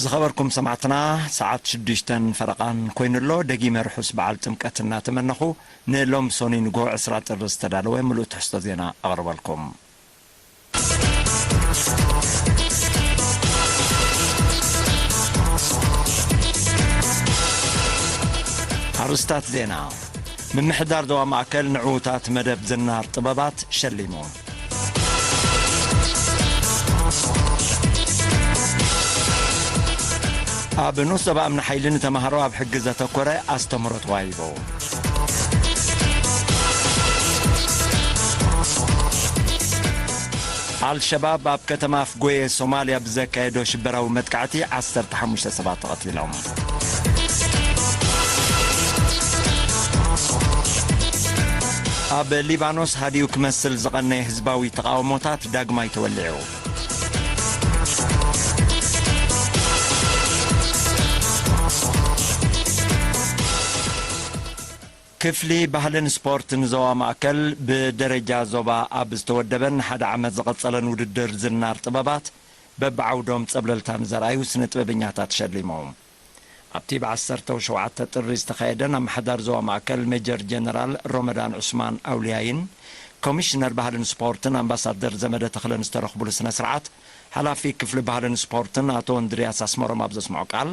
ዝኸበርኩም ሰማዕትና፣ ሰዓት ሽዱሽተን ፈረቓን ኮይኑ ኣሎ። ደጊመ ርሑስ በዓል ጥምቀት እናተመነኹ፣ ንሎም ሶኒ ንግሆ ዕስራ ጥሪ ዝተዳለወ ምሉእ ትሕዝቶ ዜና ኣቕርበልኩም። ኣርእስታት ዜና። ምምሕዳር ዞባ ማእከል ንዕዉታት መደብ ዝናር ጥበባት ሸሊሙ። ኣብ ንኡስ ዞባ እምኒ ሓይሊ ንተምሃሮ ኣብ ሕጊ ዘተኮረ ኣስተምህሮ ተዋሂቡ። ኣልሸባብ ኣብ ከተማ ኣፍጎየ ሶማልያ ብዘካየዶ ሽበራዊ መጥቃዕቲ ዓሰርተ ሓሙሽተ ሰባት ተቐቲሎም። ኣብ ሊባኖስ ሃዲኡ ክመስል ዝቐነየ ህዝባዊ ተቓውሞታት ዳግማይ ተወሊዑ። ክፍሊ ባህልን ስፖርትን ዞባ ማእከል ብደረጃ ዞባ ኣብ ዝተወደበን ንሓደ ዓመት ዝቐጸለን ውድድር ዝናር ጥበባት በብዓውዶም ጸብለልታ ንዘርኣዩ ስነ ጥበበኛታት ሸሊሙ። ኣብቲ ብዓሰርተ ሸውዓተ ጥሪ ዝተኻየደን ኣመሓዳሪ ዞባ ማእከል ሜጀር ጀነራል ሮመዳን ዑስማን ኣውልያይን ኮሚሽነር ባህልን ስፖርትን ኣምባሳደር ዘመደ ተኽለን ዝተረኽቡሉ ስነ ስርዓት፣ ሓላፊ ክፍሊ ባህልን ስፖርትን ኣቶ እንድርያስ ኣስመሮም ኣብ ዘስምዖ ቃል፣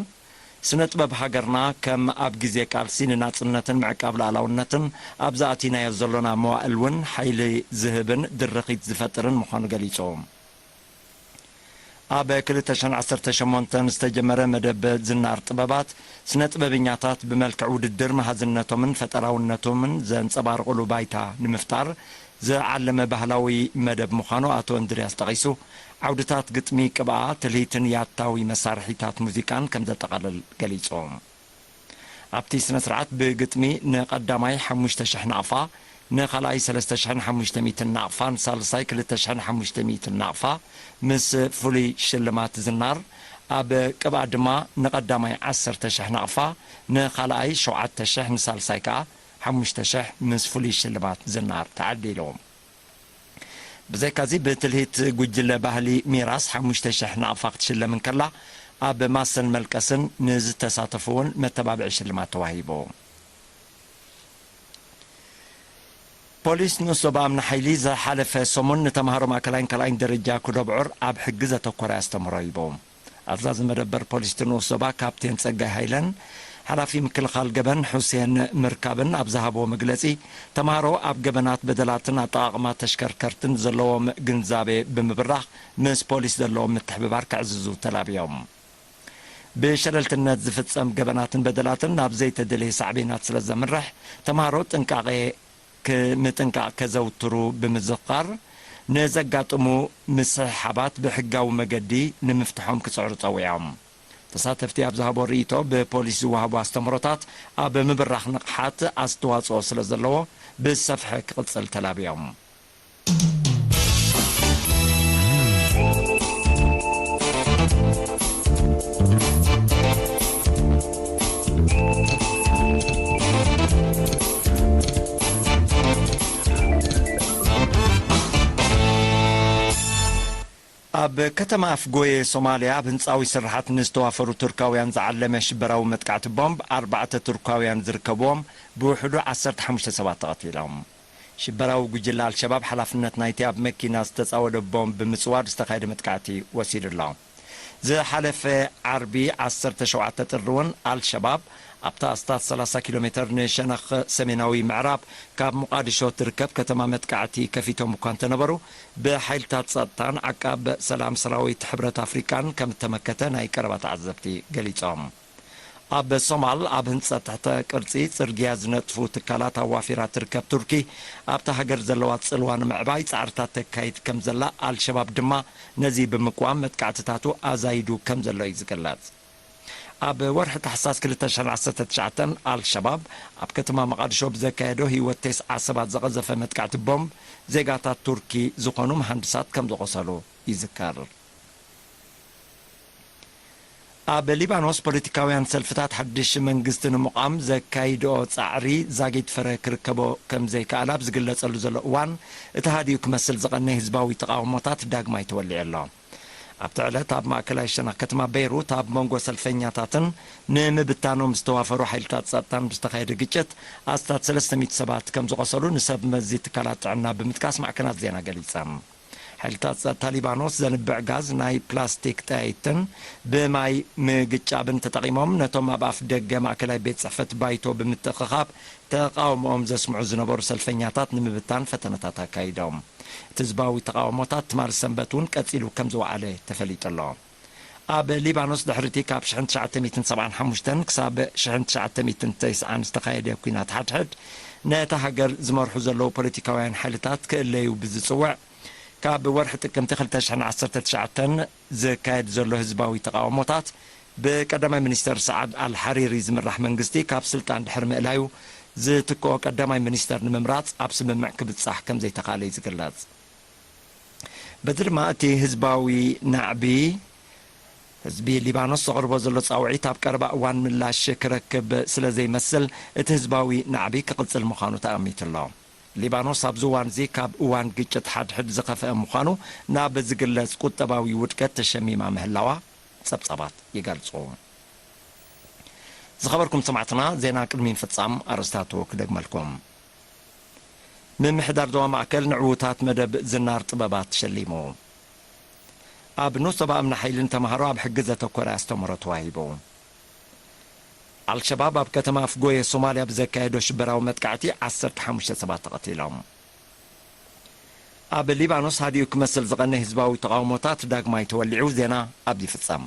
ስነ ጥበብ ሃገርና ከም ኣብ ግዜ ቃልሲ ንናጽነትን ምዕቃብ ሉዓላውነትን ኣብ ዝኣቲናዮ ዘሎና መዋእል እውን ሓይሊ ዝህብን ድርኺት ዝፈጥርን ምዃኑ ገሊጹ። ኣብ ክልተ ሽሕን ዓሰርተ ሸሞንተን ዝተጀመረ መደብ ዝናር ጥበባት፣ ስነ ጥበበኛታት ብመልክዕ ውድድር መሃዝነቶምን ፈጠራውነቶምን ዘንጸባርቑሉ ባይታ ንምፍጣር ዝዓለመ ባህላዊ መደብ ምዃኑ ኣቶ እንድርያስ ጠቒሱ፣ ዓውድታት ግጥሚ፣ ቅብኣ፣ ትልሂትን ያታዊ መሳርሒታት ሙዚቃን ከም ዘጠቓልል ገሊጹ። ኣብቲ ስነ ስርዓት ብግጥሚ ንቐዳማይ ሓሙሽተ ሽሕ ናቕፋ፣ ንኻልኣይ ሰለስተ ሽሕን ሓሙሽተ ሚእትን ናቕፋ፣ ንሳልሳይ ክልተ ሽሕን ሓሙሽተ ሚእትን ናቕፋ ምስ ፍሉይ ሽልማት ዝናር፣ ኣብ ቅብኣ ድማ ንቐዳማይ ዓሰርተ ሽሕ ናቕፋ፣ ንኻልኣይ ሸውዓተ ሽሕ፣ ንሳልሳይ ከኣ ሓሙሽተ ሽሕ ምስ ፍሉይ ሽልማት ዝናር ተዓዲሉ። ብዘይካዚ ብትልሂት ጉጅለ ባህሊ ሚራስ ሓሙሽተ ሽሕ ናቕፋ ክትሽለም እንከላ፣ ኣብ ማሰን መልቀስን ንዝተሳተፉ እውን መተባብዒ ሽልማት ተዋሂቡ። ፖሊስ ንኡስ ዞባ እምኒ ሓይሊ ዝሓለፈ ሰሙን ንተምሃሮ ማእከላይን ካልኣይን ደረጃ ኩዶብዑር ኣብ ሕጊ ዘተኮረ ኣስተምህሮ ሂቡ። ኣዛዚ መደበር ፖሊስ እቲ ንኡስ ዞባ ካፕቴን ጸጋይ ሃይለን ሓላፊ ምክልኻል ገበን ሑሴን ምርካብን ኣብ ዝሃብዎ መግለጺ፣ ተምሃሮ ኣብ ገበናት በደላትን ኣጠቓቕማ ተሽከርከርትን ዘለዎም ግንዛቤ ብምብራኽ ምስ ፖሊስ ዘለዎም ምትሕብባር ከዕዝዙ ተላብዮም። ብሸለልትነት ዝፍጸም ገበናትን በደላትን ናብ ዘይተደለየ ሳዕቤናት ስለ ዘምርሕ፣ ተምሃሮ ጥንቃቄ ክ-፣ ምጥንቃቕ ከዘውትሩ ብምዝኻር፣ ንዘጋጥሙ ምስሕሓባት ብሕጋዊ መገዲ ንምፍትሖም ክጽዕሩ ጸዊዖም። ተሳተፍቲ ኣብ ዝሃቦ ርእይቶ፣ ብፖሊስ ዝወሃቡ ኣስተምህሮታት ኣብ ምብራኽ ንቕሓት ኣስተዋጽኦ ስለ ዘለዎ፣ ብሰፍሐ ክቕጽል ተላብዮም። ኣብ ከተማ ኣፍጎየ ሶማልያ፣ ኣብ ህንጻዊ ስርሓት ንዝተዋፈሩ ቱርካውያን ዝዓለመ ሽበራዊ መጥቃዕቲ ቦምብ፣ ኣርባዕተ ቱርካውያን ዝርከብዎም፣ ብውሕዱ ዓሰርተ ሓሙሽተ ሰባት ተቐቲሎም። ሽበራዊ ጉጅለ ኣልሸባብ ሓላፍነት ናይቲ ኣብ መኪና ዝተጻወደ ቦምብ ብምጽዋድ ዝተኻየደ መጥቃዕቲ ወሲዱ ኣሎ። ዝሓለፈ ዓርቢ ዓሰርተ ሸውዓተ ጥሪ እውን ኣልሸባብ ኣብታ ኣስታት ሰላሳ ኪሎ ሜተር ንሸነኽ ሰሜናዊ ምዕራብ ካብ ሞቓዲሾ ትርከብ ከተማ መጥቃዕቲ ከፊቶም እኳ እንተነበሩ፣ ብሓይልታት ጸጥታን ዓቃብ ሰላም ሰራዊት ሕብረት ኣፍሪቃን ከም እተመከተ ናይ ቀረባ ተዓዘብቲ ገሊጾም። ኣብ ሶማል ኣብ ህንጸት ትሕተ ቅርጺ ጽርግያ ዝነጥፉ ትካላት ኣዋፊራ ትርከብ ቱርኪ፣ ኣብታ ሃገር ዘለዋ ጽልዋ ንምዕባይ ጻዕርታት ተካይድ ከም ዘላ፣ ኣልሸባብ ድማ ነዚ ብምቅዋም መጥቃዕትታቱ ኣዛይዱ ከም ዘሎ እዩ ዝግለጽ። ኣብ ወርሒ ታሕሳስ ክልተ ሽሕን ዓሰርተ ትሽዓተን ኣልሸባብ ኣብ ከተማ መቓድሾ ብዘካየዶ ህይወት ተስዓ ሰባት ዝቐዘፈ መጥቃዕቲ ቦምብ፣ ዜጋታት ቱርኪ ዝኾኑ መሃንድሳት ከም ዝቖሰሉ ይዝከር። ኣብ ሊባኖስ ፖለቲካውያን ሰልፍታት ሓድሽ መንግስቲ ንምቋም ዘካይድኦ ጻዕሪ ዛጊት ፍረ ክርከቦ ከም ዘይከኣለ ኣብ ዝግለጸሉ ዘሎ እዋን፣ እቲ ሃዲኡ ክመስል ዝቐነየ ህዝባዊ ተቓውሞታት ዳግማይ ተወሊዑ ኣሎ። ኣብቲ ዕለት ኣብ ማእከላይ ሸነኽ ከተማ ቤይሩት ኣብ መንጎ ሰልፈኛታትን ንምብታኖም ዝተዋፈሩ ሓይልታት ጸጥታን ብዝተኻየደ ግጭት ኣስታት ሰለስተ ሚእቲ ሰባት ከም ዝቖሰሉ ንሰብ መዚ ትካላት ጥዕና ብምጥቃስ ማዕከናት ዜና ገሊጸን። ሓይልታት ጸጥታ ሊባኖስ ዘንብዕ ጋዝ፣ ናይ ፕላስቲክ ጠያይትን ብማይ ምግጫብን ተጠቒሞም ነቶም ኣብ ኣፍ ደገ ማእከላይ ቤት ጽሕፈት ባይቶ ብምትእኽኻብ ተቓውሞኦም ዘስምዑ ዝነበሩ ሰልፈኛታት ንምብታን ፈተነታት ኣካይዶም። እቲ ህዝባዊ ተቓውሞታት ትማሊ ሰንበት እውን ቀጺሉ ከም ዝወዓለ ተፈሊጡ ኣሎ። ኣብ ሊባኖስ ድሕሪቲ ካብ ሽሕን ትሽዓተ ሚእትን ሰብዓን ሓሙሽተን ክሳብ ሽሕን ትሽዓተ ሚእትን ተስዓን ዝተኻየደ ኲናት ሓድሕድ ነታ ሃገር ዝመርሑ ዘለዉ ፖለቲካውያን ሓይልታት ክእለዩ ብዝጽውዕ ካብ ወርሒ ጥቅምቲ ክልተ ሽሕን ዓሰርተ ትሽዓተን ዝካየድ ዘሎ ህዝባዊ ተቓውሞታት ብቀዳማይ ሚኒስተር ሰዓድ ኣልሓሪሪ ዝምራሕ መንግስቲ ካብ ስልጣን ድሕሪ ምእላዩ ዝትክኦ ቀዳማይ ሚኒስተር ንምምራጽ ኣብ ስምምዕ ክብጻሕ ከም ዘይተኻእለ እዩ ዝግለጽ። በዚ ድማ እቲ ህዝባዊ ናዕቢ ህዝቢ ሊባኖስ ዘቕርቦ ዘሎ ጻውዒት ኣብ ቀረባ እዋን ምላሽ ክረክብ ስለ ዘይመስል እቲ ህዝባዊ ናዕቢ ክቕጽል ምዃኑ ተኣሚቱ ኣሎ። ሊባኖስ ኣብዚ እዋን እዚ ካብ እዋን ግጭት ሓድሕድ ዝኸፍአ ምዃኑ ናብ ዝግለጽ ቁጠባዊ ውድቀት ተሸሚማ ምህላዋ ጸብጻባት ይገልጹ። ዝኸበርኩም ሰማዕትና፣ ዜና ቅድሚ ምፍጻም ኣርእስታቱ ክደግመልኩም። ምምሕዳር ዞባ ማእከል ንዕዉታት መደብ ዝናር ጥበባት ሸሊሙ። ኣብ ንኡስ ዞባ እምኒ ሓይልን ተምሃሮ ኣብ ሕጊ ዘተኮረ ኣስተምህሮ ተዋሂቡ። ኣልሸባብ ኣብ ከተማ ኣፍጎየ ሶማልያ ብዘካየዶ ሽበራዊ መጥቃዕቲ ዓሰርተ ሓሙሽተ ሰባት ተቐቲሎም። ኣብ ሊባኖስ ሃዲኡ ክመስል ዝቐነ ህዝባዊ ተቓውሞታት ዳግማይ ተወሊዑ። ዜና ኣብዚ ይፍጸም።